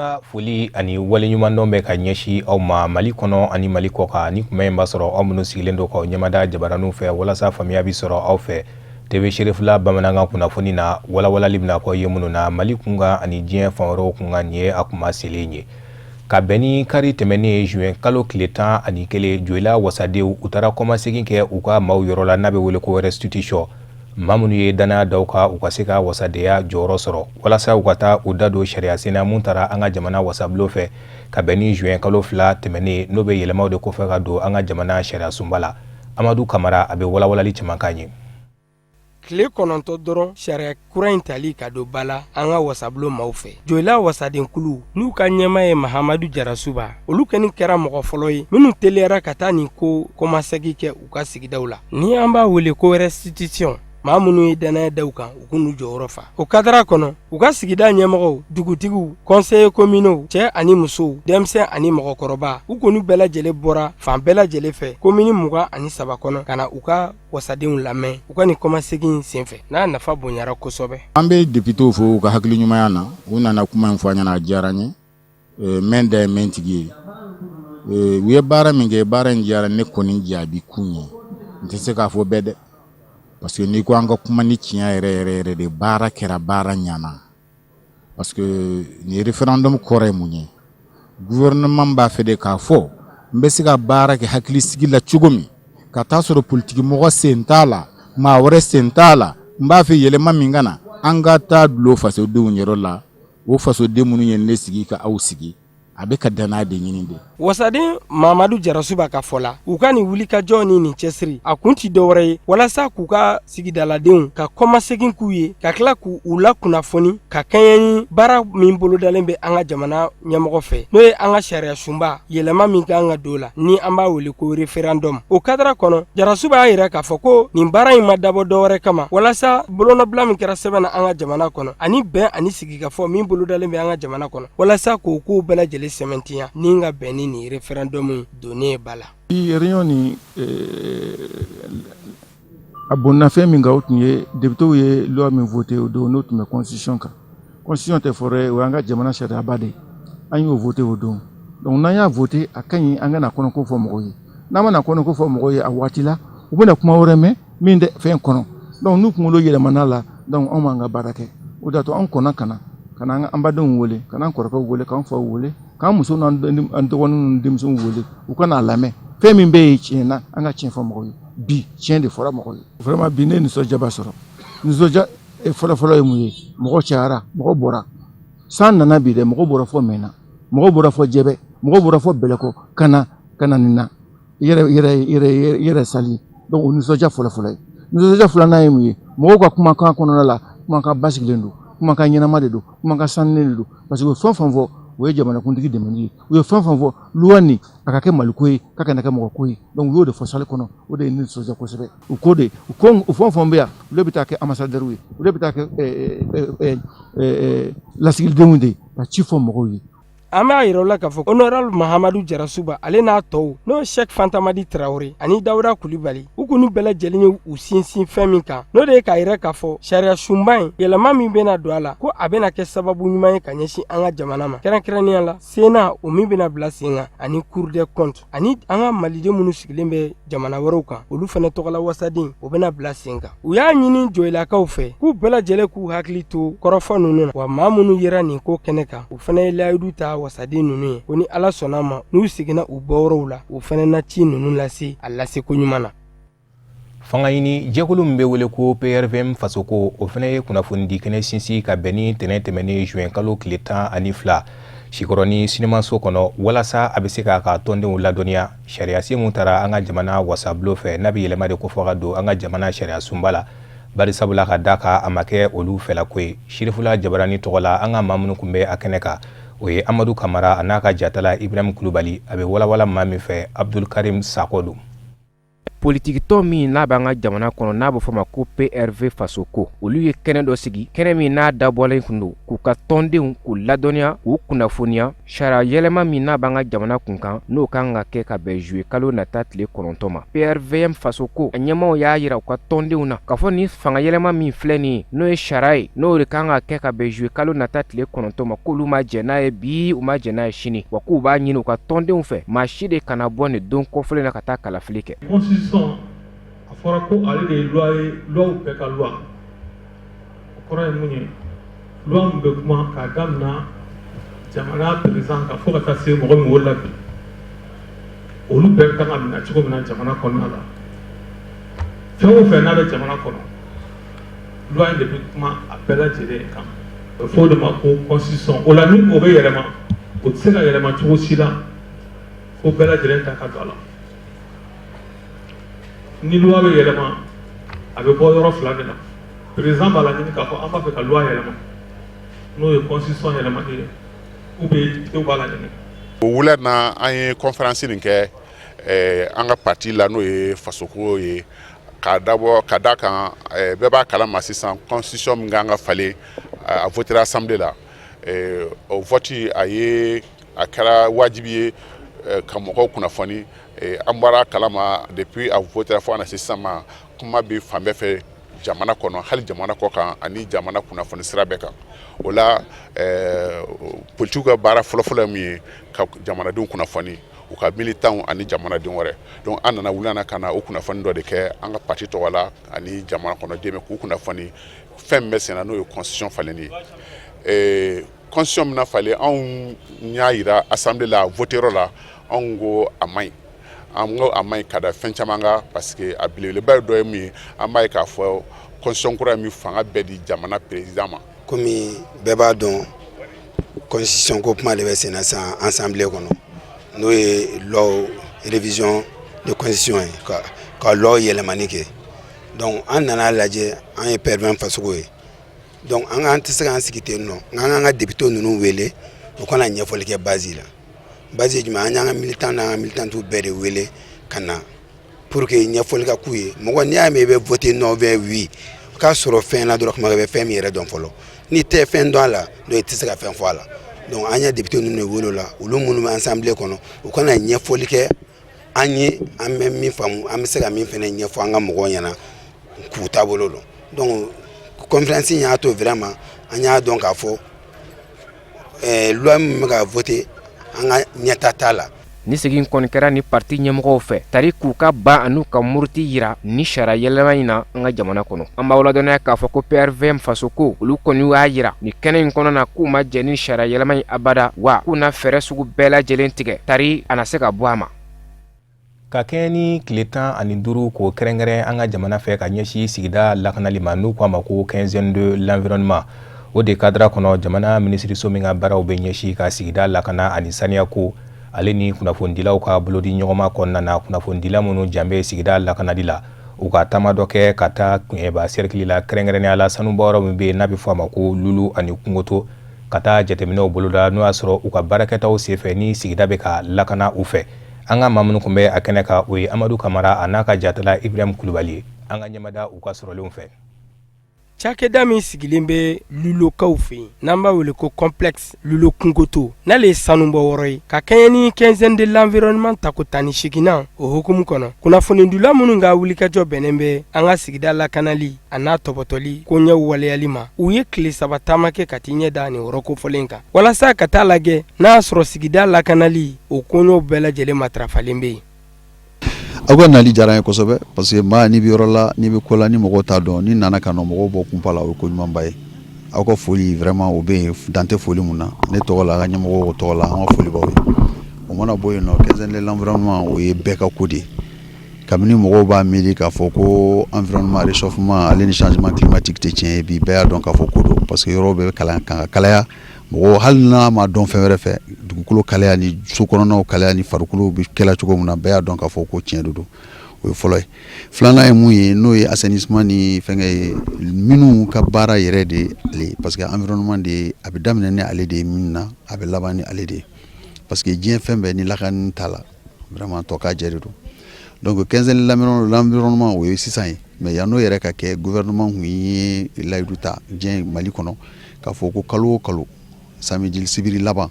An ka foli ani waleɲumandɔn bɛ ka ɲɛsin aw ma Mali kɔnɔ ani Mali kɔkan. Ni kuma in b'a sɔrɔ aw minnu sigilen don k'aw ɲɛmada jabaraninw fɛ walasa faamuya bɛ sɔrɔ aw fɛ TV Cherifla bamanankan kunnafoni na, walawalali bɛna k'aw ye minnu na Mali kunkan ani diɲɛ fan wɛrɛw kunkan. Nin ye a kuma selen ye ka bɛn ni kari tɛmɛnen ye, juin kalo tile 11. Joyila wasadenw, u taara kɔmasegin kɛ u ka maaw yɔrɔ la n'a bɛ wele ko restitution, maa minnu ye dannaya da u kan u ka se ka wasadenya jɔyɔrɔ sɔrɔ, walasa u ka taa u da don sariya sen na mun taara an ka jamana wasabulon fɛ ka bɛn ni juin kalo 2 tɛmɛnen, n'o bɛ yɛlɛmaw de kofɔ ka don an ka jamana sariya sunba la. Amadu Kamara, a bɛ walawalali caman k'an ye. Tile 9 dɔrɔn sariya kura in tali ka don ba la an ka wasabulon maaw fɛ, Joyila wasadenkulu n'u ka ɲɛmaa ye Mahamadu Jarasuba, olu kɔni kɛra mɔgɔ fɔlɔ ye minnu teliyara ka taa nin ko kɔmasegin kɛ u ka sigidaw la, ni an b'a wele ko restitution, maa minnu ye dannaya da u kan u k'u jɔyɔrɔ fa. O kadara kɔnɔ, u ka sigida ɲɛmɔgɔw, dugutigiw, conseillers communaux, cɛ ani musow, denmisɛn ani mɔgɔkɔrɔba, u kɔni bɛɛ lajɛlen bɔra fan bɛɛ lajɛlen fɛ komini 23 kɔnɔ ka na u ka wasadenw lamɛn u ka nin kɔmasegin senfɛ, n'a nafa bonyara kosɛbɛ. An bɛ depitew fo u ka hakili ɲumanya na. U nana kuma in fɔ an ɲɛna, a diyara n ye. Mɛn da ye mɛn tigi ye. U ye baara min kɛ, baara in diyara ne kɔni jaabi kun ye. N tɛ se k'a fɔ bɛɛ dɛ, parce que n'i ko an ka kuma ni tiɲɛ yɛrɛ yɛrɛ yɛrɛ de, baara kɛra, baara ɲana, parce que nin référendum kɔrɔ ye mun ye? Gouvernement b'a fɛ de k'a fɔ n bɛ se ka baara kɛ hakilisigi la cogo min, ka taa sɔrɔ politiki mɔgɔ sen t'a la, maa wɛrɛ sen t'a la. N b'a fɛ yɛlɛma min ka na, an ka taa dulon fasodenw yɔrɔ la. O fasoden minnu ye ne sigi ka aw sigi, a bɛ ka danaya de ɲini de. Wasaden Mamadu Jarasuba ka fɔ la, u ka nin wulikajɔ ni nin cɛsiri, a kun ti dɔwɛrɛ ye walasa k'u ka sigidaladenw ka kɔmasegin k'u ye, ka tila k'u lakunnafoni ka kɛɲɛ ni baara min bolodalen bɛ an ka jamana ɲɛmɔgɔ fɛ, n'o ye an ka sariya sunba yɛlɛma min kan ka don la, ni an b'a wele ko référendum. O kadara kɔnɔ, Jarasuba y'a yira k'a fɔ ko nin baara in ma dabɔ dɔwɛrɛ kama walasa bolonɔbila min kɛra sɛbɛn na an ka jamana kɔnɔ, ani bɛn ani sigikafɔ min bolodalen bɛ an ka jamana kɔnɔ, walasa k'o kow bɛɛ lajɛlen sɛmɛntiya ni ka bɛn ni nin référendum donnen ba la. Bi réunion nin, a bonna fɛn min kan, o tun ye députéw ye loi min voté o don, n'o tun bɛ constitution kan. Constitution tɛ fɔra ye, o y'an ka jamana sariyaba de ye. An y'o voté o don. Donc n'an y'a voté, a ka ɲi an ka na kɔnɔko fɔ mɔgɔw ye. N'an ma na kɔnɔko fɔ mɔgɔw ye a waati la, u bɛna kuma wɛrɛ mɛn min tɛ fɛn kɔnɔ. Donc n'u kunkolo yɛlɛmana la, donc anw b'an ka baara kɛ. O de y'a to an kɔnna ka na ka na an badenw wele, ka n'an kɔrɔkɛw wele, k'an faw wele, k'an musow n'an dɔgɔninw ni denmisɛnw wele, u ka n'a lamɛn. Fɛn min bɛ yen tiɲɛ na, an ka tiɲɛ fɔ mɔgɔw ye. Bi tiɲɛ de fɔra mɔgɔw ye. Vraiment, bi ne ye nisɔndiyaba sɔrɔ. Nisɔndiya fɔlɔfɔlɔ ye mun ye? Mɔgɔ cayara, mɔgɔ bɔra. San nana bi dɛ, mɔgɔ bɔra fɔ Mɛna, mɔgɔ bɔra fɔ Jɛbɛ, mɔgɔ bɔra fɔ Bɛlɛkɔ ka na ka na nin na yɛrɛ yɛrɛ yɛrɛ yɛrɛ sali. Donc o nisɔndiya fɔlɔfɔlɔ ye. Nisɔndiya filanan ye mun ye? Mɔgɔw ka kumakan kɔnɔna la, kumakan basigilen don, kumakan ɲɛnama de don, kumakan sanunen de don, parce que u ye fɛn fɛn fɔ, o ye jamanakuntigi dɛmɛni ye. U ye fɛn fɛn fɔ, loi nin a ka kɛ Maliko ye, k'a kana kɛ mɔgɔ ko ye. Donc u y'o de fɔ salle kɔnɔ, o de ye ne nisɔndiya kosɛbɛ. U ko de, u ko u fɛn fɛn bɛ yan, olu bɛ taa kɛ ambassadeur ye, olu bɛ taa kɛ lasigilidenw de ye ka ci fɔ mɔgɔw ye. An b'a yira la k'a fɔ honorable Mahamadu Jarasuba, ale n'a tɔw, n'o ye Sɛki Fantamadi Tarawele ani Dawuda Kulibali, u k'u bɛɛ lajɛlen ye u sinsin fɛn min kan, n'o de ye k'a yira k'a fɔ sariya sunba in yɛlɛma min bɛna don a la, ko a bɛna kɛ sababu ɲuman ye ka ɲɛsin an ka jamana ma, kɛrɛnkɛrɛnnenya la Sénat o min bɛna bila sen kan, ani Cour des comptes, ani an ka maliden minnu sigilen bɛ jamana wɛrɛw kan, olu fana tɔgɔla wasaden, o bɛna bila sen kan. U y'a ɲini Joyilakaw fɛ k'u bɛɛ lajɛlen k'u hakili to kɔrɔfɔ ninnu na. Wa maa minnu yera nin ko kɛnɛ kan, u fana ye layidu ta wasaden ninnu ye ko ni Ala sɔnna ma, n'u seginna u bɔyɔrɔw la, u fana na ci ninnu lase a laseko ɲuman na. Fanga ɲini jɛkulu min bɛ wele ko PRVM Fasoko, o fana ye kunnafonidi kɛnɛ sinsin ka bɛn ni tɛnɛn tɛmɛnen juin kalo tile 12, Sikɔrɔni sinimaso kɔnɔ, walasa a bɛ se k'a ka tɔndenw ladɔnniya sariyasen mun taara an ka jamana wasabulon fɛ, n'a bɛ yɛlɛma de kofɔ ka don an ka jamana sariya sunba la, bari sabula ka da kan a ma kɛ olu fɛlako ye. Sirifula Jabarani tɔgɔ la, an ka maa minnu tun bɛ a kɛnɛ kan, o ye Amadu Kamara a n'a ka jatala Ibrahim Kulubali. A bɛ walawala maa min fɛ, Abdul Karim Sakɔ don. Politikitɔn min n'a b'an ka jamana kɔnɔ, n'a bɛ fɔ ma ko PRV Fasoko, olu ye kɛnɛ dɔ sigi, kɛnɛ min n'a dabɔlen tun don k'u ka tɔndenw k'u ladɔnniya, k'u kunnafoniya sariya yɛlɛma min n'a b'an ka jamana kunkan, n'o kan ka kɛ ka bɛn juillet kalo nata tile 9 ma. PRVM Fasoko a ɲɛmaaw y'a yira u ka tɔndenw na k'a fɔ ni fanga yɛlɛma min filɛ nin ye, n'o ye sariya ye, n'o de kan ka kɛ ka bɛn juillet kalo nata tile 9 ma, k'olu ma jɛn n'a ye bi, u ma jɛn n'a ye sini, wa k'u b'a ɲini u ka tɔndenw fɛ, maa si de kana bɔ nin don kofɔlen na ka taa kalafili kɛ. Constitution, a fɔra ko ale de ye loi ye, loi bɛɛ ka loi. O kɔrɔ ye mun ye? Loi min bɛ kuma k'a daminɛ jamana président kan fo ka taa se mɔgɔ min wolola bi, olu bɛɛ kan ka minɛ cogo min na jamana kɔnɔna la, fɛn o fɛn n'a bɛ jamana kɔnɔ, loi in de bɛ kuma a bɛɛ lajɛlen kan. O bɛ fɔ o de ma ko constitution. O la, ni o bɛ yɛlɛma, o tɛ se ka yɛlɛma cogo si la fo bɛɛ lajɛlen ta ka don a la. Ni loi bɛ yɛlɛma, a bɛ bɔ yɔrɔ fila de la. Président b'a laɲini k'a fɔ an b'a fɛ ka loi yɛlɛma, n'o ye constitution yɛlɛmali ye, ou bien député b'a laɲini. O wula na, an ye conférence nin kɛ an ka parti la, n'o ye Fasoko ye, k'a dabɔ ka da kan bɛɛ b'a kalama sisan, constitution min kan ka falen, a votera assemblée la. O vote, a ye a kɛra wajibi ye ka mɔgɔw kunnafoni. An bɔra kalama depuis a votera fo ka na se sisan ma, kuma bɛ fan bɛɛ fɛ jamana kɔnɔ, hali jamana kɔ kan, ani jamana kunnafoni sira bɛɛ kan. O la, politigiw ka baara fɔlɔfɔlɔ ye min ye, ka jamanadenw kunnafoni, u ka militants ani jamanaden wɛrɛ. Donc an nana wula na ka na o kunnafoni dɔ de kɛ an ka parti tɔgɔ la ani jamana kɔnɔden k'u kunnafoni fɛn min bɛ sen na, n'o ye constitution falenni ye. Constitution min na falen, anw y'a yira assemblée la, voté yɔrɔ la, anw ko a man ɲi. An ko a man ɲi ka da fɛn caman kan, parce que a belebeleba dɔ ye min ye, an b'a ye k'a fɔ constitution kura min fanga bɛɛ di jamana président ma. Komi bɛɛ b'a dɔn, constitution ko kuma de bɛ sen na sisan assemblée kɔnɔ, n'o ye loi révision de constitution ye, ka loi yɛlɛmani kɛ. Donc an nana lajɛ, an ye PRVM Fasoko ye. Donc an k'an tɛ se k'an sigi ten nɔ, n'an k'an ka député ninnu wele, u kana ɲɛfɔli kɛ base la. Base ye jumɛn? An y'an ka militant n'an ka militantes bɛɛ de wele ka na pour que ɲɛfɔli ka k'u ye. Mɔgɔ, n'i y'a mɛn i bɛ voter non ou oui, k'a sɔrɔ fɛn na dɔrɔn, kuma bɛ fɛn min yɛrɛ dɔn fɔlɔ. N'i tɛ fɛn dɔn a la, donc i tɛ se ka fɛn fɔ a la. Donc an ye député ninnu de wele o la, olu minnu bɛ assemblée kɔnɔ, u kana ɲɛfɔli kɛ an ye, an bɛ min faamu, an bɛ se ka min fana ɲɛfɔ an ka mɔgɔw ɲɛna k'u taabolo dɔn. Donc conférence in y'a to vraiment an y'a dɔn k'a fɔ loi min bɛ ka voter, an ka ɲɛta t'a la. Ni segin kɔni kɛra ni parti ɲɛmɔgɔw fɛ tari k'u ka ban an'u ka muruti yira ni sariya yɛlɛma in na an ka jamana kɔnɔ. An b'aw ladɔnniya k'a fɔ ko PRVM Fasoko, olu kɔni y'a yira ni kɛnɛ in kɔnɔ na k'u ma jɛn ni sariya yɛlɛma in abada, wa k'u na fɛɛrɛ sugu bɛɛ lajɛlen tigɛ tari a na se ka bɔ a ma. Ka kɛɲɛ ni tile 15 k'o kɛrɛnkɛrɛn an ka jamana fɛ ka ɲɛsin sigida lakanali ma, n'u ko a ma ko quinzaine de l'environnement, o de cadre kɔnɔ, jamana minisiriso min ka baaraw bɛ ɲɛsin ka sigida lakana ani saniyako, ale ni kunnafonidilaw ka bolodi ɲɔgɔnma kɔnɔna na, kunnafonidila minnu jan bɛ sigida lakanali la, u ka taama dɔ kɛ ka taa Kɛɲɛba cercle la, kɛrɛnkɛrɛnnenya la sanubɔyɔrɔ min bɛ yen n'a bɛ fɔ a ma ko Lulu ani Kungoto, ka taa jateminɛw boloda, n'o y'a sɔrɔ u ka baarakɛtaw senfɛ ni sigida bɛ ka lakana u fɛ. An ka maa minnu tun bɛ a kɛnɛ kan, o ye Amadu Kamara a n'a ka jatala Ibrahim Kulubali ye. An ka ɲɛmada u ka sɔrɔlenw fɛ. Cakɛda min sigilen bɛ Lulokaw fɛ yen, n'an b'a wele ko complexe Lulo Kungoto, n'ale ye sanubɔ yɔrɔ ye, ka kɛɲɛ ni quinzaine de l'environnement tako 18nan, o hukumu kɔnɔ, kunnafonidila minnu ka wulikajɔ bɛnnen bɛ an ka sigida lakanali a n'a tɔbɔtɔli koɲɛw waleyali ma, u ye tile 3 taama kɛ ka t'i ɲɛ da nin yɔrɔ kofɔlen kan, walasa ka taa lajɛ n'a y'a sɔrɔ sigida lakanali o koɲɛw bɛɛ lajɛlen matarafalen bɛ yen. Aw ka nali diyara n ye kosɛbɛ, parce que maa n'i bɛ yɔrɔ la, n'i bɛ ko la, ni mɔgɔw t'a dɔn, n'i nana ka na mɔgɔw bɔ kunpa la, o ye ko ɲumanba ye. Aw ka foli vraiment, o bɛ yen, dan tɛ foli mun na. Ne tɔgɔ la, a ka ɲɛmɔgɔw tɔgɔ la, an ka foli b'aw ye. O mana bɔ yen nɔ, quinzaine de l'environnement, o ye bɛɛ ka ko de ye. Kabini mɔgɔw b'a miiri k'a fɔ ko environnement, réchauffement ale ni changement climatique tɛ tiɲɛ ye, bi bɛɛ y'a dɔn k'a fɔ ko don, parce que yɔrɔ bɛɛ bɛ kalan kan ka kalaya. Mɔgɔ, hali n'a ma dɔn fɛn wɛrɛ fɛ, dugukolo kalaya ni so kɔnɔnaw kalaya ni farikolo bɛ kɛla cogo min na, bɛɛ y'a dɔn k'a fɔ ko tiɲɛ de don. O ye fɔlɔ ye. Filanan ye mun ye? N'o ye assainissement ni fɛnkɛ ye, minnu ka baara yɛrɛ de ale, parce que environnement de, a bɛ daminɛ ni ale de ye min na, a bɛ laban ni ale de ye, parce que diɲɛ fɛn bɛɛ ni lakani t'a la, vraiment tɔ k'a jɛ de don. Donc quinzaine de l'environnement, o ye sisan ye, mais yan'o yɛrɛ ka kɛ, gouvernement tun ye layidu ta diɲɛ Mali kɔnɔ k'a fɔ ko kalo o kalo, samedi sibiri laban,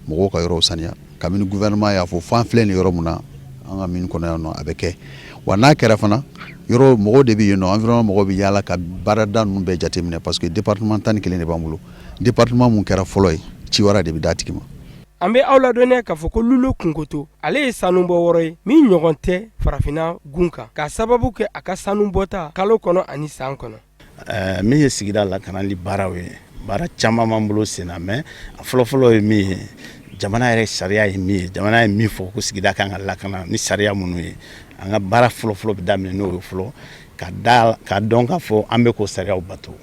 mɔgɔw ka yɔrɔw saniya. Kabini gouvernement y'a fɔ, fan filɛ nin yɔrɔ mun na, an ka mine kɔnɔ yan nɔ, a bɛ kɛ wa. N'a kɛra fana, yɔrɔ mɔgɔw de bɛ yen nɔ, environnement mɔgɔw bɛ yaala ka baarada ninnu bɛɛ jateminɛ, parce que département 11 de b'an bolo. Département mun kɛra fɔlɔ ye, ciwara de bɛ d'a tigi ma. An bɛ aw ladɔnniya k'a fɔ ko Loulo Gounkoto, ale ye sanubɔ yɔrɔ ye min ɲɔgɔn tɛ farafinna gun kan, k'a sababu kɛ a ka sanu bɔta kalo kɔnɔ ani san kɔnɔ. Min ye sigida lakanali baaraw ye, baara caman b'an bolo sen na, mais a fɔlɔfɔlɔ ye min ye, jamana yɛrɛ sariya ye min ye, jamana ye min fɔ ko sigida kan ka lakana ni sariya minnu ye, an ka baara fɔlɔfɔlɔ bɛ daminɛ n'o ye fɔlɔ, ka da ka dɔn k'a fɔ an bɛ k'o sariyaw bato.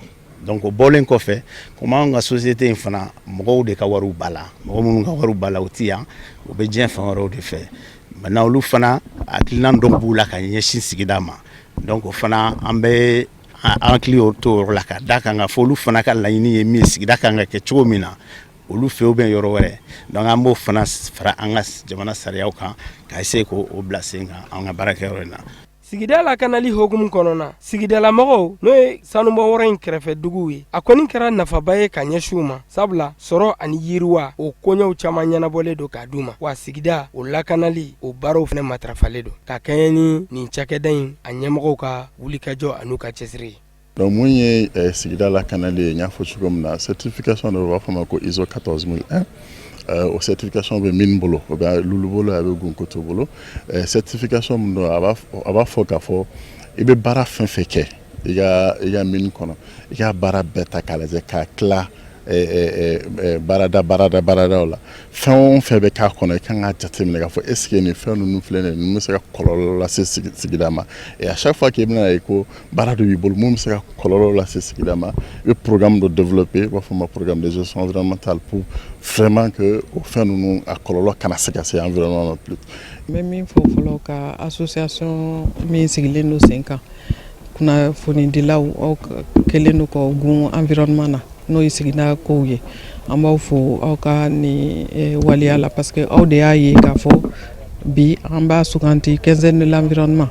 Donc o bɔlen kɔfɛ, komi anw ka société in fana, mɔgɔw de ka wariw b'a la, mɔgɔ minnu ka wariw b'a la, u ti yan, u bɛ diɲɛ fan wɛrɛw de fɛ. Maintenant, olu fana hakilina dɔw b'u la ka ɲɛsin sigida ma. Donc o fana, an bɛ an hakili to o yɔrɔ la, ka da kan ka fɔ olu fana ka laɲini ye min ye, sigida kan ka kɛ cogo min na olu fɛ ou bien yɔrɔ wɛrɛ. Donc an b'o fana fara an ka jamana sariyaw kan ka essayer k'o bila sen kan an ka baarakɛyɔrɔ in na. Sigida lakanali hokumu kɔnɔna, sigidalamɔgɔw, n'o ye sanubɔyɔrɔ in kɛrɛfɛ duguw ye, a kɔni kɛra nafaba ye ka ɲɛsin u ma, sabula sɔrɔ ani yiriwa, o koɲɛw caman ɲɛnabɔlen don k'a d'u ma wa. Sigida o lakanali, o baaraw fana matarafalen don ka kɛɲɛ ni nin cakɛda in a ɲɛmɔgɔw ka wulikajɔ an'u ka cɛsiri ye. Donc mun ye sigida lakanali ye, n y'a fɔ cogo min na, certification dɔ bɛ, u b'a fɔ a ma ko ISO 14001. O certification bɛ min bolo, o bɛ Loulo bolo, a bɛ Gounkoto bolo. Certification min don, a b'a fɔ k'a fɔ i bɛ baara fɛn fɛn kɛ i ka mine kɔnɔ, i ka baara bɛɛ ta k'a lajɛ, k'a tila baarada baarada baaradaw la, fɛn o fɛn bɛ k'a kɔnɔ, i kan ka jateminɛ k'a fɔ est ce que nin fɛn ninnu filɛ nin ye, ninnu bɛ se ka kɔlɔlɔ lase sigida ma. Et à chaque fois k'i bɛna ye ko baara dɔ b'i bolo mun bɛ se ka kɔlɔlɔ lase sigida ma, i bɛ programme dɔ développer, u b'a fɔ o ma programme de gestion environnementale, pour vraiment que o fɛn ninnu, a kɔlɔlɔ kana se ka se environnement ma plus. N bɛ min fɔ fɔlɔ, ka association min sigilen don sen kan, kunnafonidilaw, aw kɛlen don k'aw gun environnement na, n'o ye sigida kow ye, an b'aw fo aw ka nin waleya la, parce que aw de y'a ye k'a fɔ bi an b'a suganti quinzaine de l'environnement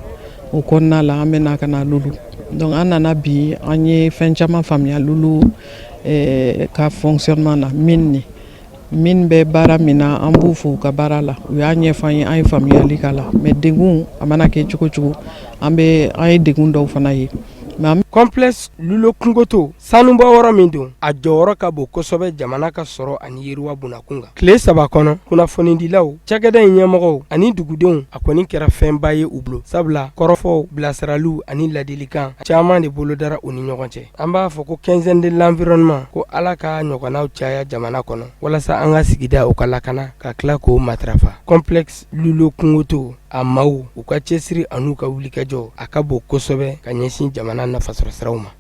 o kɔnɔna la, an bɛ na ka na Loulo. Donc an nana bi, an ye fɛn caman faamuya Loulo ka fonctionnement na, min ni min bɛ baara min na, an b'u fo u ka baara la. U y'a ɲɛfɔ an ye, an ye faamuyali k'a la, mais degun a mana kɛ cogo cogo, an bɛ an ye degun dɔw fana ye. Complexe Loulo Gounkoto, sanubɔ yɔrɔ min don, a jɔyɔrɔ ka bon kosɛbɛ jamana ka sɔrɔ ani yiriwa bunakun kan. Tile 3 kɔnɔ, kunnafonidilaw, cakɛda in ɲɛmɔgɔw ani dugudenw, a kɔni kɛra fɛnba ye u bolo, sabula kɔrɔfɔw, bilasiraliw ani ladilikan caman de bolodara u ni ɲɔgɔn cɛ. An b'a fɔ ko quinzaine de l'environnement, ko Ala ka ɲɔgɔnnaw caya jamana kɔnɔ, walasa an ka sigida o ka lakana, ka tila k'o matarafa. Complexe Loulo Gounkoto a maaw, u ka cɛsiri an'u ka wulikajɔ, a ka bon kosɛbɛ ka ɲɛsin jamana nafasɔrɔ siraw ma.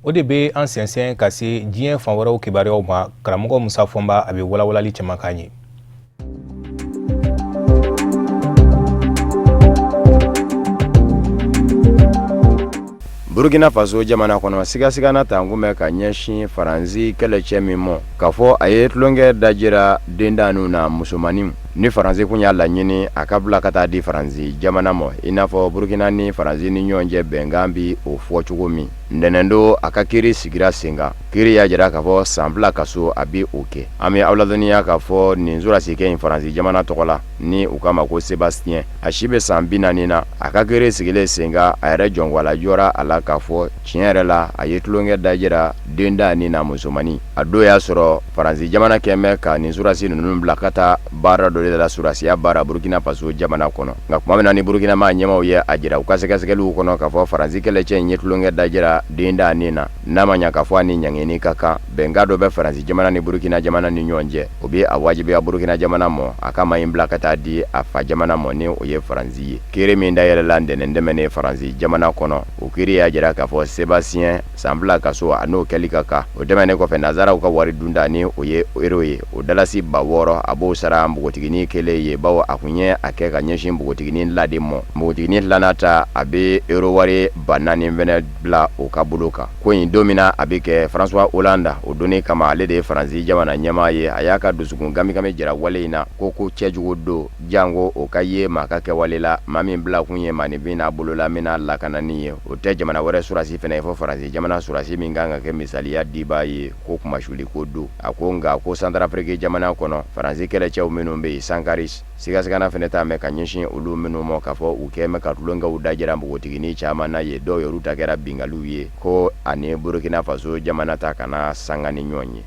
O de bɛ an sɛnsɛn ka se diɲɛ fan wɛrɛw kibaruyaw ma. Karamɔgɔ Musa Fɔnba, a bɛ walawalali caman k'an ye. Burukina Faso jamana kɔnɔ, sigasigana tankun bɛ ka ɲɛsin Faransi kɛlɛcɛ min mɔ, k'a fɔ a ye tulonkɛ dajira dendaninw na, musomanninw ni Faransi kun y'a laɲini a ka bila ka taa di Faransi jamana mɔ, i n'a fɔ Burukina ni Faransi ni ɲɔgɔn cɛ bɛnkan bi o fɔ cogo min. Ntɛnɛndon, a ka kiri sigira sen kan. Kiri y'a jira k'a fɔ san 2 kaso, a bi o kɛ. An bɛ aw ladɔnniya k'a fɔ nin sɔrɔdasikɛ in Faransi jamana tɔgɔ la, ni u k'a ma ko Sebastien, a si bɛ san 40 na. A ka kiri sigilen sen kan, a yɛrɛ jɔnwala jɔra a la k'a fɔ tiɲɛ yɛrɛ la, a ye tulonkɛ dajira dendanin na, musomannin. A don y'a sɔrɔ Faransi jamana kɛn bɛ ka nin sɔrɔdasi ninnu bila ka taa baara dɔ de la, sɔrɔdasiya baara Burukina Faso jamana kɔnɔ. Nka tuma min na ni Burukina maa ɲɛmaaw ye a jira u ka sɛgɛsɛgɛliw kɔnɔ k'a fɔ Faransi kɛlɛcɛ in ye tulonkɛ dajira dendanin na, n'a ma ɲa k'a fɔ a ni ɲangini ka kan, bɛnkan dɔ bɛ Faransi jamana ni Burukina jamana ni ɲɔgɔn cɛ, o bɛ a wajibiya Burukina jamana mɔ a ka maa in bila ka taa di a fa jamana mɔ, ni o ye Faransi ye. Kiri min dayɛlɛla ntɛnɛn tɛmɛnen Faransi jamana kɔnɔ, o kiri y'a jira k'a fɔ Sebastien, san 2 kaso, a n'o kɛli ka kan. O tɛmɛnen kɔfɛ, nazaraw ka wari dunta, ni o ye euro ye, o dalasi 6000, a b'o sara npogotiginin. npogotiginin kelen ye, bawo a kun ye a kɛ ka ɲɛsin npogotiginin la de mɔ. Npogotiginin filanan ta, a bɛ euro wari 4000 fɛnɛ bila o ka bolo kan. Ko in don min na a bɛ kɛ, François Hollande o donni kama, ale de ye Faransi jamana ɲɛmaa ye, a y'a ka dusukun kamikami jira wale in na, ko cɛjugu don, janko o ka ye maa ka kɛwale la, maa min bilakun ye maaninfin n'a bolola minan lakanani ye. O tɛ jamana wɛrɛ sɔrɔdasi fɛnɛ ye fɔ Faransi jamana sɔrɔdasi min kan ka kɛ misaliya dibaa ye, ko kunmasuli ko don. A ko nka ko Santarafiriki jamana kɔnɔ, Faransi kɛlɛcɛw minnu bɛ yen, Sankaris, sigasigana fɛnɛ taa mɛn ka ɲɛsin olu minnu ma, k'a fɔ u kɛ mɛn ka tulonkɛw dajira npogotiginin caman na ye, dɔw yɛrɛ ta kɛra binkaliw ye, ko ani Burukina Faso jamana ta kana sanga ni ɲɔgɔn ye.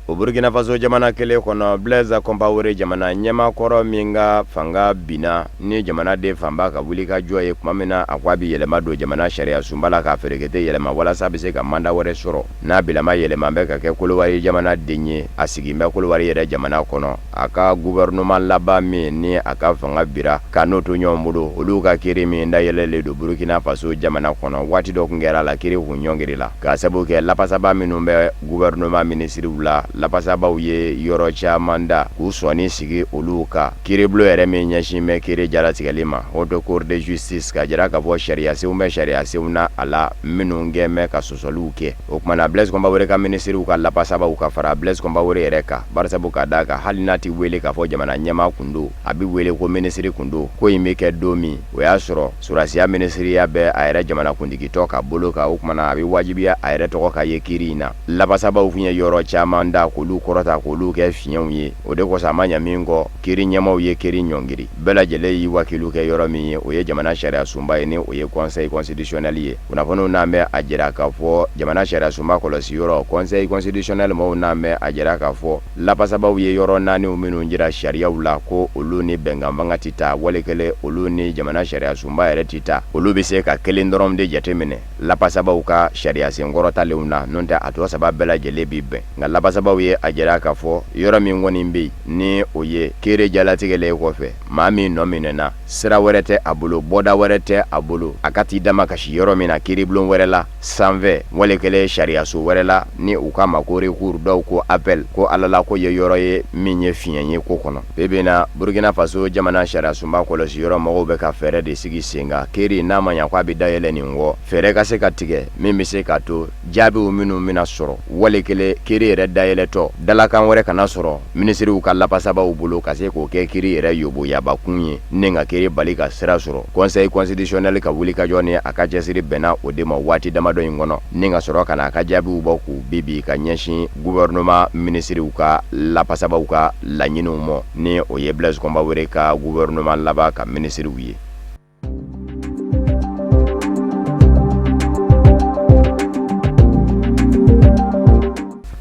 O Burukina Faso jamana kelen kɔnɔ, Blaise Compaoré jamana ɲɛmaa kɔrɔ min ka fanga binna ni jamanaden fanba ka wulikajɔ ye tuma min na a ko a bɛ yɛlɛma don jamana sariya sunba la k'a ferekete yɛlɛma walasa a bɛ se ka manda wɛrɛ sɔrɔ, n'a bilama yɛlɛma bɛ ka kɛ Kolowari jamana den ye, a sigin bɛ Kolowari yɛrɛ jamana kɔnɔ. A ka gouvernement laban min ni a ka fanga bira ka n'o to ɲɔgɔn bolo, olu ka kiri min dayɛlɛlen don Burukina Faso jamana kɔnɔ, waati dɔ tun kɛra a la kiri kun ɲɔngirila k'a sabu kɛ lapasaba minnu bɛ gouvernement minisiriw la, lapasabaw ye yɔrɔ caman da k'u sɔnni sigi olu kan. Kiiribulon yɛrɛ min ɲɛsin bɛ kiiri jalatigɛli ma, Haute Cour de justice, k'a jira k'a fɔ sariyasenw bɛ sariyasenw na a la minnu kɛn bɛ ka sɔsɔliw kɛ. O tuma na Blaise Compaoré ka minisiriw ka lapasabaw ka fara Blaise Compaoré yɛrɛ kan, barisabu ka d'a kan hali n'a tɛ wele k'a fɔ jamana ɲɛmaa kun don, a bɛ wele ko minisiri kun don. Ko in bɛ kɛ don min, o y'a sɔrɔ sɔrɔdasiya minisiriya bɛ a yɛrɛ jamanakuntigitɔ ka bolo kan. O tuma na a bɛ wajibiya a yɛrɛ tɔgɔ ka ye kiiri in na. Lapasabaw tun ye yɔrɔ caman da k'olu kɔrɔta k'olu kɛ fiɲɛw ye. O de kosɔn a ma ɲɛ min kɔ, kiiri ɲɛmaaw ye kiiri ɲɔngiri. Bɛɛ lajɛlen y'i wakilu kɛ yɔrɔ min ye, o ye jamana sariya sunba ye, ni o ye Conseil constitutionnel ye. Kunnafoniw n'an bɛ a jira k'a fɔ jamana sariya sunba kɔlɔsi yɔrɔ Conseil constitutionnel mɔgɔw n'an bɛ a jira k'a fɔ lapasabaw ye yɔrɔ naaniw minnu jira sariyaw la ko olu ni bɛnkan fanga tɛ taa, wali kelen olu ni jamana sariya sunba yɛrɛ tɛ taa, olu bɛ se ka kelen dɔrɔn de jateminɛ lapasabaw ka sariya senkɔrɔtalenw na, n'o tɛ a tɔ saba bɛɛ lajɛlen bɛ bɛn. Nka lapasabaw ye a jira k'a fɔ yɔrɔ min kɔni bɛ yen ni o ye kiiri jalatigɛlen kɔfɛ, maa min nɔ minɛna, sira wɛrɛ tɛ a bolo, bɔda wɛrɛ tɛ a bolo, a ka t'i damakasi yɔrɔ min na kiiribulon wɛrɛ la sanfɛ, wali kelen sariyaso wɛrɛ la ni u k'a ma ko recours, dɔw ko appel, ko Ala la ko ye yɔrɔ ye min ye fiɲɛ ye ko kɔnɔ. Bi bi in na, Burukina Faso jamana sariyasunba kɔlɔsi yɔrɔ mɔgɔw bɛ ka fɛɛrɛ de sigi sen kan kiiri n'a ma ɲa ko a bɛ dayɛlɛ nin kɔ, fɛɛrɛ ka se ka tigɛ min bɛ se k'a to jaabiw minnu bɛna sɔrɔ, wali kelen kiiri yɛrɛ dayɛlɛtɔ dalakan wɛrɛ kana sɔrɔ minisiriw ka lapasabaw bolo ka se k'o kɛ kiiri yɛrɛ yoboyabakun ye ni ka kiiri bali ka sira sɔrɔ. Conseil constitutionnel ka wulikajɔ ni a ka cɛsiri bɛnna o de ma waati damadɔ in kɔnɔ ni ka sɔrɔ ka na a ka jaabiw bɔ k'u bi bi ka ɲɛsin gouvernement minisiriw ka lapasabaw ka laɲiniw ma, ni o ye Blaise Compaoré ka gouvernement laban ka minisiriw ye.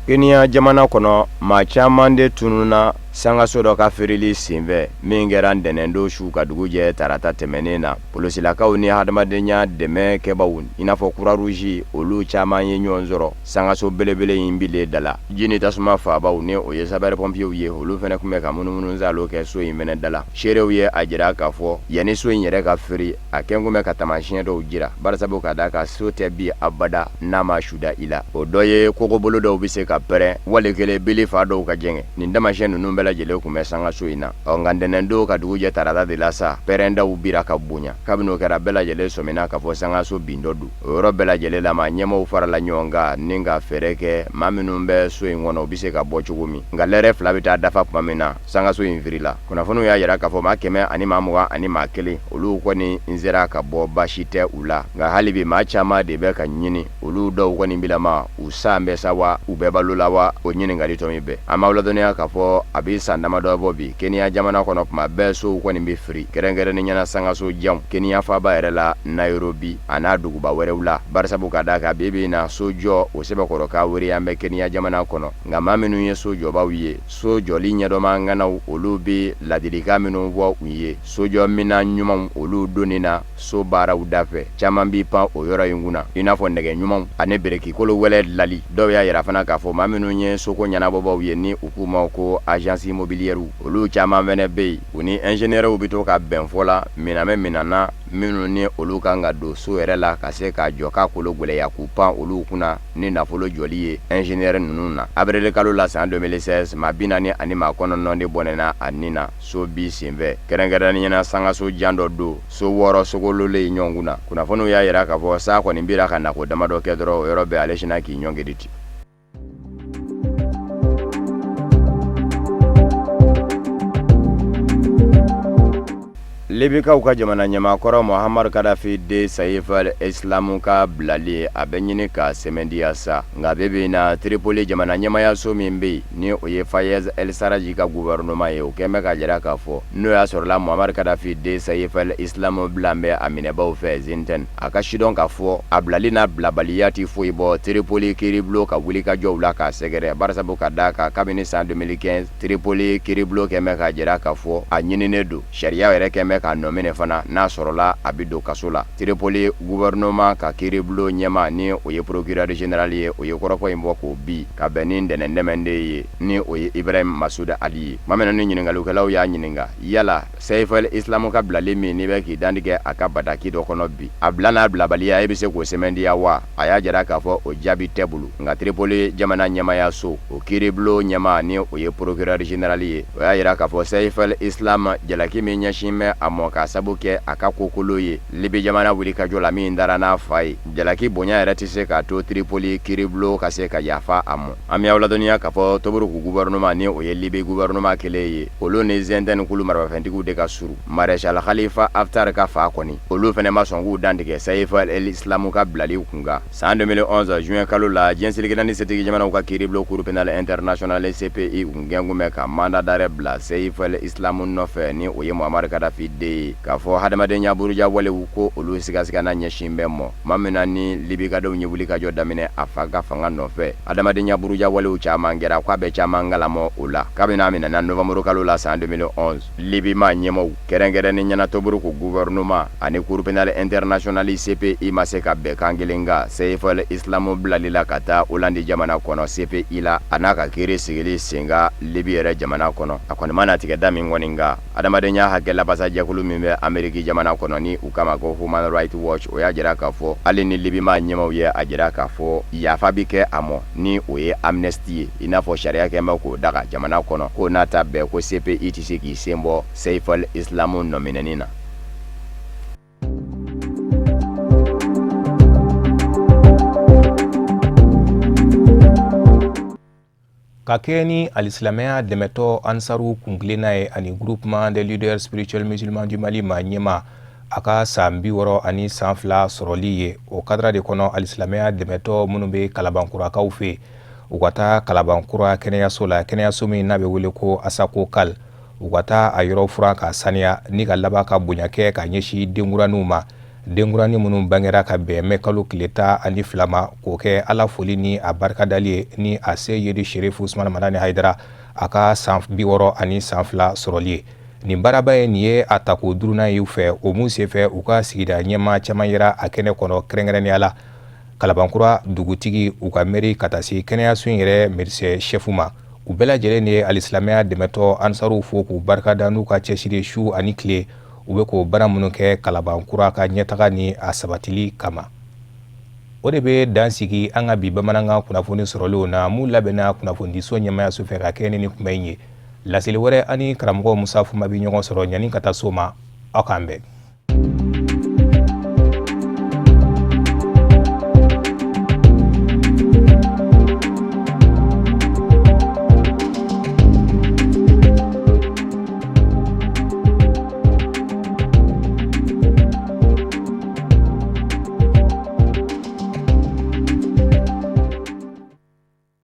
Kenya jamana kɔnɔ, maa caman de tununna sangaso dɔ ka firili senfɛ min kɛra ntɛnɛndon su ka dugu jɛ tarata tɛmɛnen na. Polosilakaw ni hadamadenya dɛmɛ kɛbaw i n'a fɔ Croix Rouge, olu caman ye ɲɔgɔn sɔrɔ sangaso belebele in bilen da la. Ji ni tasuma faabaw ni o ye sapeur pompiers ye, olu fana tun bɛ ka munumunusaalo kɛ so in fana da la. Seerew ye a jira k'a fɔ yanni so in yɛrɛ ka firi, a kɛn kun bɛ ka taamasiyɛn dɔw jira, barisabu ka d'a kan so tɛ bin abada n'a ma su da i la. O dɔ ye kogobolo dɔw bɛ se ka pɛrɛn, wali kelen bili fa dɔw ka jɛngɛ. Nin taamasiyɛn ninnu bɛɛ lajɛlen tun bɛ sangaso in na. Ɔ nka ntɛnɛndon ka dugu jɛ tarata de la sa, pɛrɛndaw bira ka bonya. Kabini o kɛra, bɛɛ lajɛlen sɔmina k'a fɔ sangaso bintɔ don. O yɔrɔ bɛɛ lajɛlen la, maa ɲɛmaaw farala ɲɔgɔn kan ni ka fɛɛrɛ kɛ maa minnu bɛ so in kɔnɔ, u bɛ se ka bɔ cogo min. Nka lɛrɛ 2 bɛ taa dafa tuma min na, sangaso in firila. Kunnafoniw y'a jira k'a fɔ maa 121, olu kɔni n sera ka bɔ, baasi tɛ u la. Nka hali bi maa caman de bɛ ka ɲini, olu dɔw kɔni bilama u san bɛ sa wa, u bɛ balo la wa, o ɲininkali tɔ min bɛ. An b'aw ladɔnniya k'a fɔ a bɛ san damadɔ bɔ bi, Kenya jamana kɔnɔ tuma bɛɛ sow kɔni bɛ firi, kɛrɛnkɛrɛnnenya la sangaso janw, Kenya faaba yɛrɛ la Nairobi an'a duguba wɛrɛw la. Barisabu ka d'a kan bi bi in na sojɔ o sɛbɛkɔrɔ ka wariya bɛ Kenya jamana kɔnɔ. Nka maa minnu ye so jɔbaw ye, so jɔli ɲɛdɔnma ŋanaw, olu bɛ ladilikan minnu fɔ u ye sojɔ minan ɲumanw olu donni na so baaraw dafɛ, caman b'i pan o yɔrɔ in kunna, i n'a fɔ nɛgɛ ɲumanw ani biriki kolo wɛlɛ dilali. Dɔw y'a jira fana k'a fɔ maa minnu ye soko ɲɛnabɔbaw ye ni u k'u ma ko agence Agence immobilière olu caman fɛnɛ bɛ yen, u ni ingénieurw bɛ to ka bɛn fɔ la minan bɛ minan na minnu ni olu kan ka don so yɛrɛ la ka se k'a jɔ k'a kolo gwɛlɛya, k'u pan olu kunna ni nafolo jɔli ye ingénieur ninnu na. Avril kalo la san 2016, maa 49 de bɔnɛna a ni na so bin senfɛ, kɛrɛnkɛrɛnnenya na sangaso jan dɔ don, so 6 sogololen ɲɔgɔn kunna. Kunnafoniw y'a jira k'a fɔ sa kɔni bira ka nako damadɔ kɛ dɔrɔn, o yɔrɔ bɛɛ ale sinna k'i ɲɔngiri ten. Libikaw ka jamana ɲɛmaakɔrɔ Muhamadu Kadafi den Saif al-Islam ka bilali, a bɛ ɲini ka sɛmɛntiya sa. Nka bi bi in na, Tripoli jamana ɲɛmayaso min bɛ yen, ni o ye Fayez el-Sarraj ka gouvernement ye, o kɛn bɛ k'a jira k'a fɔ n'o y'a sɔrɔla Muhamadu Kadafi den Saif al-Islam bilan bɛ a minɛbaaw fɛ Zintan, a ka sidɔn k'a fɔ a bilali n'a bilabaliya tɛ foyi bɔ Tripoli kiiribulon ka wulikajɔw la k'a sɛgɛrɛ, barisabu ka d'a kan kabini san 2015, Tripoli kiiribulon kɛn bɛ k'a jira k'a fɔ a ɲininen don. Sariya yɛrɛ kɛn bɛ k'a nɔminɛ fana n'a sɔrɔla a bɛ don kaso la. Tripoli gouvernement ka kiiribulon ɲɛmaa, ni o ye procureur général ye, o ye kɔrɔfɔ in bɔ k'o bin ka bɛn ni ntɛnɛn tɛmɛnen ye, ni o ye Ibrahim Masud Ali ye. Tuma min na ni ɲininkalikɛlaw y'a ɲininka yala Saif al-Islam ka bilali min n'i bɛ k'i dantigɛ a ka bataki dɔ kɔnɔ bi, a bila n'a bilabaliya, e bɛ se k'o sɛmɛntiya wa? A y'a jira k'a fɔ o jaabi tɛ bolo. Nka Tripoli jamana ɲɛmayaso, o kiiribulon ɲɛmaa, ni o ye procureur général ye, o y'a jira k'a fɔ Saif al-Islam jalaki min ɲɛsin bɛ a mɔ k'a sabu kɛ a ka kokolo ye Libi jamana wulikajɔ la min dara n'a fa ye, jalaki bonya yɛrɛ tɛ se k'a to Tripoli kiiribulon ka se ka yafa a mɔ. An bɛ aw ladɔnniya k'a fɔ Tobruk gouvernement, ni o ye Libi gouvernement kelen ye, olu ni Zenten kulu marabafɛntigiw de ka surun. Maréchal Khalifa Haftar ka fa kɔni, olu fana ma sɔn k'u dantigɛ Saif al-Islam ka bilali kunkan. San 2011 juin kalo la, diɲɛ seleke naani setigi jamanaw ka kiiribulon Cour pénale internationale CPI kun kɛn kun bɛ ka mandat d'arrêt bila Saif al-Islam nɔfɛ, ni o ye Muammar Kadhafi den ye, k'a fɔ hadamadenya buruja walew ko olu sigasigana ɲɛsin bɛ mɔ. Tuma min na ni Libikadenw ye wulikajɔ daminɛ a fa ka fanga nɔfɛ, hadamadenya buruja walew caman kɛra, k'a bɛ caman kalamɔ o la. Kabini a minɛna novembre kalo la san 2011, Libi maa ɲɛmaaw, kɛrɛnkɛrɛnnenya na Tobruk gouvernement ani Cour pénale internationale CPI ma se ka bɛn kan kelen kan Saif al-Islam bilali la ka taa Hollande jamana kɔnɔ CPI la, a n'a ka kiiri sigili sen kan Libi yɛrɛ jamana kɔnɔ. A kɔni mana tigɛ da min kɔni kan, adamadenya hakɛ labasajɛkulu min bɛ Ameriki jamana kɔnɔ ni u k'a ma ko Human Rights Watch, o y'a jira k'a fɔ hali ni Libi maa ɲɛmaaw ye a jira k'a fɔ yafa bɛ kɛ a mɔ, ni o ye amnistie ye, i n'a fɔ sariya kɛn bɛ k'o daga jamana kɔnɔ, k'o n'a ta bɛɛ ko CPI tɛ se k'i sen bɔ Saif al-Islam nɔminɛni na. Ka kɛɲɛ ni alisilamɛya dɛmɛtɔn Ansaru kuntilenna ye ani groupement des leaders spirituels musulmans du Mali maa ɲɛmaa, a ka san 62 sɔrɔli ye, o kadara de kɔnɔ, alisilamɛya dɛmɛtɔn minnu bɛ Kalabankurakaw fɛ, u ka taa Kalabankura kɛnɛyaso la, kɛnɛyaso min n'a bɛ wele ko Asakokal, u ka taa a yɔrɔ furan k'a saniya ni ka laban ka bonya kɛ ka ɲɛsin denkuraninw ma, denkuranin minnu bangera ka bɛn mɛ kalo tile 12 ma, k'o kɛ Ala foli ni a barikadali ye ni a Seyidi Sherifu Usumani Madani Hayidara a ka san 62 sɔrɔli ye. Nin baaraba ye, nin ye a tako duurunan ye u fɛ, o mun senfɛ u ka sigida ɲɛmaa caman yera a kɛnɛ kɔnɔ, kɛrɛnkɛrɛnnenya la Kalabankura dugutigi, u ka mɛri, ka taa se kɛnɛyaso in yɛrɛ médecin chef ma. U bɛɛ lajɛlen de ye alisilamɛya dɛmɛtɔn Ansaruw fo k'u barikada n'u ka cɛsiri su ani tile, u bɛ k'o baara minnu kɛ Kalabankura ka ɲɛtaga ni a sabatili kama. O de bɛ dan sigi an ka bi bamanankan kunnafoni sɔrɔlenw na, mun labɛnna kunnafonidiso ɲɛmayaso fɛ ka kɛ ni nin kunbɛn in ye. Laseli wɛrɛ, ani karamɔgɔ Musa Fuma bɛ ɲɔgɔn sɔrɔ. Ɲani ka taa so ma, aw k'an bɛn.